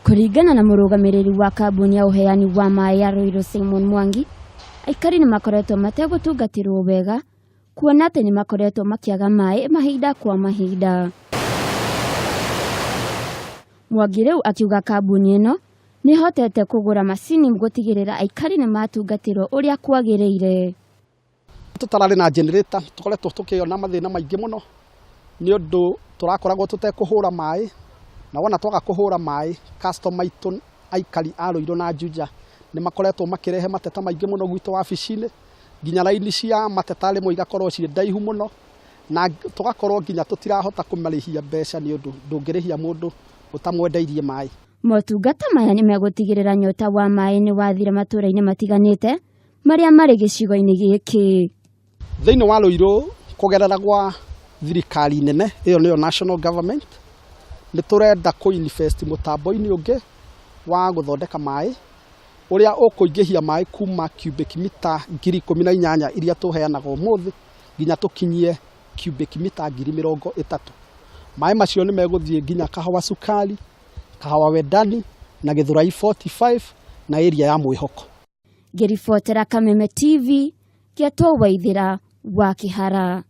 Kũringana na mũrũgamĩrĩri wa kambuni ya ũheani wa maĩ ya Ruiru Simon Mwangi, aikari nĩ makoretwo mategũtungatĩrwo wega kuona atĩ nĩ makoretwo makĩaga maĩ mahinda kwa mahinda. Mwangi rĩu akiuga kambuni ĩno nĩ ĩhotete kũgũra macini gũtigĩrĩra aikari nĩ matungatĩrwo ũrĩa kwagĩrĩire. Tũtararĩ na generator tũkoretwo tũkĩona mathĩna maingĩ mũno nĩ ũndũ tũrakoragwo tũtekũhũra maĩ na wona twaga kũhũra maĩ customer aitũ aikari a Ruiru na Juja nĩ makoretwo makĩrehe mateta maingĩ mũno gwitũ wabici-inĩ nginya raini cia mateta rĩmwe igakorwo ciĩ ndaihu mũno na tũgakorwo nginya tũtirahota kũmarĩhia mbeca nĩ ũndũ ndũngĩrĩhia mũndũ ũtamwendeirie maĩ. Motungata maya nĩ megũtigĩrĩra nyota wa maĩ nĩ wathira matũra-inĩ matiganĩte marĩa marĩ gĩcigo-inĩ gĩkĩ. Thĩinĩ wa Ruiru kũgerera gwa thirikari nene ĩyo nĩyo national government nĩ tũrenda kũ invest mũtambo-inĩ ũngĩ wa gũthondeka maĩ ũrĩa ũkũingĩhia maĩ kuma cubic mita 18,000 iria tũheanaga ũmũthĩ nginya tũkinyie cubic mita 30,000. Maĩ macio nĩ megũthiĩ nginya Kahawa Sukari, Kahawa Wendani na Gĩthũrai 45 na area ya Mwĩhoko. Ngĩribotera Kameme TV, Kĩatũ Waithĩra wa Kĩhara.